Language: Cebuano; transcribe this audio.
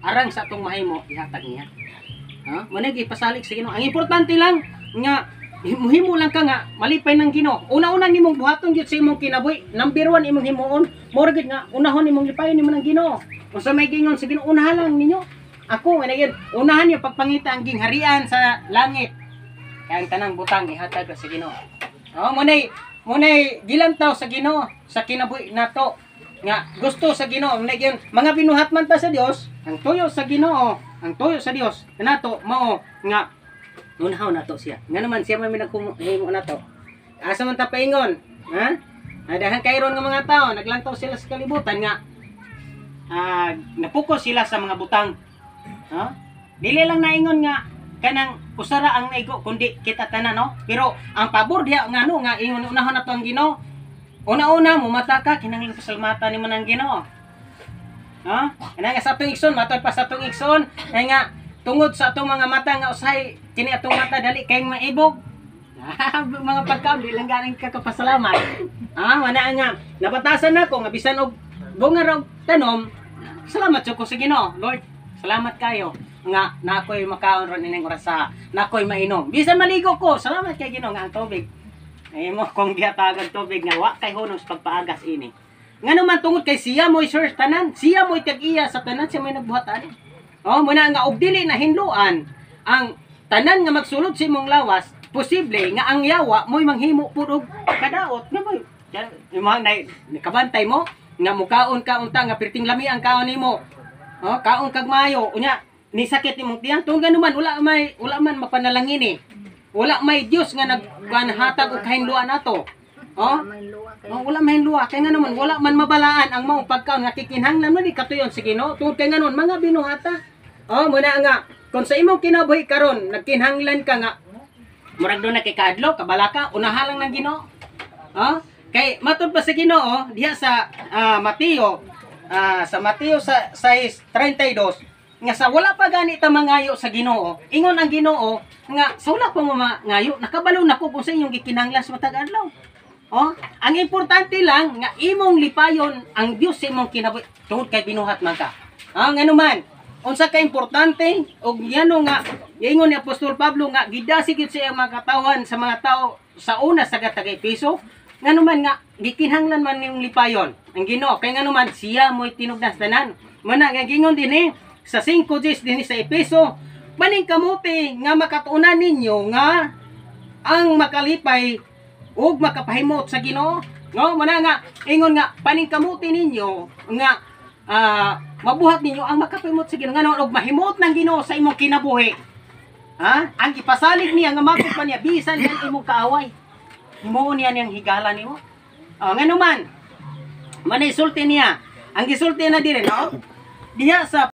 Arang sa atong mahimo ihatag niya. Ha? Mao na gipasalig sa Ginoo. Ang importante lang nga himo lang ka nga malipay ng Ginoo. Una-una nimong buhaton gyud sa imong kinabuhi. Number one imong himuon, mao ra gyud nga unahon nimong lipayon nimo ng Ginoo. Unsa may gingon sa Ginoo, unahan lang ninyo. Ako, nga gyud, unahan niyo pagpangita ang gingharian sa langit. Kaya ang tanang butang ihatag sa Ginoo. Oh, mo nay gilantaw sa Ginoo sa kinabuhi nato nga gusto sa Ginoo mo gyud mga binuhat man ta sa Dios, ang tuyo sa Ginoo, ang tuyo sa Dios nato mao nga unahon nato siya. Nga naman siya may naghimo nato. Asa man ta paingon? Ha? Dahil kayron nga mga tao naglantaw sila sa kalibutan nga napokus sila sa mga butang. Ha? Dili lang naingon nga kanang usara ang naigo kundi kita tanan, no, pero ang pabor diha nga no nga ingon unahon nato ang Ginoo. Una-una mo mata ka, kinahanglan pasalamatan nimo ng Ginoo. Ha? Kana nga sa atong igsoon, matod pa sa atong igsoon, kay nga tungod sa atong mga mata nga usahay kini atong mata dali kay maibog. Mga pagkaon di lang ganing kakapasalamat. Ha, wala nga nabatasan nako nga bisan og bunga ra og tanom, salamat jud ko sa Ginoo. Lord, salamat kayo nga na ako'y makaon ron ining orasa, na ako'y mainom. Bisan maligo ko, salamat kay Ginoo nga ang tubig. Ay mo kung gihatagag tubig nga wa kay hunong sa pagpaagas ini. Nga naman tungod kay siya mo'y source tanan, siya mo'y tag-iya sa tanan, siya mo'y nagbuhat ani. Oh, muna nga og dili na hinluan ang tanan nga magsulod sa imong lawas, posible nga ang yawa mo'y manghimo pud og kadaot nga mo'y yung mga kabantay mo nga mukaon ka unta nga perting lami ang kaon nimo. Oh, kaon kag maayo unya ni sakit imong tiyan, tungod naman wala man mapanalangin eh. Wala may Dios nga naghatag og kahinluan nato. Oh? Oh, wala may luwa kay nga naman wala man mabalaan ang maong pagkaon nga kikinahanglan man ni katuyon sa Ginoo tungod kay nganon mga binuhata. Oh, muna nga kung sa imong kinabuhi karon nagkinahanglan ka nga murag doon na kay kaadlo kabalaka, unahan lang ng Ginoo. Oh, kay matud pa sa Ginoo diha sa Mateo, sa Mateo sa 6:32 nga sa wala pa gani ta mangayo sa Ginoo, ingon ang Ginoo nga sa wala pa mo mangayo, nakabalo na ko kung sa inyong gikinahanglan sa matag adlaw. Oh, ang importante lang nga imong lipayon ang Dios sa imong kinabuhi tungod kay binuhat man ka. Ah, ngano man, unsa ka importante og ngano nga ingon ni Apostol Pablo nga gidasig gyud sa iyang mga katawan sa mga tao sa una sa taga Epeso, ngano man nga gikinahanglan man niyong lipayon ang Ginoo kay ngano man siya mo'y tinubdan sa tanan. Mana nga gingon dinhi sa 5 dinhi sa Epeso, paningkamuti nga makatuonan ninyo nga ang makalipay ug makapahimot sa Ginoo. No, muna nga ingon nga paningkamuti ninyo nga mabuhat ninyo ang makapahimot sa Ginoo, ngano og mahimot ng Ginoo sa imong kinabuhi. Ha? Ang gipasalig niya nga mapit pa niya bisan yan imong kaaway. Himuon niya niyang higala nimo. Oh, ngano man manay sulti niya. Ang gisulti na dire, no? Diha sa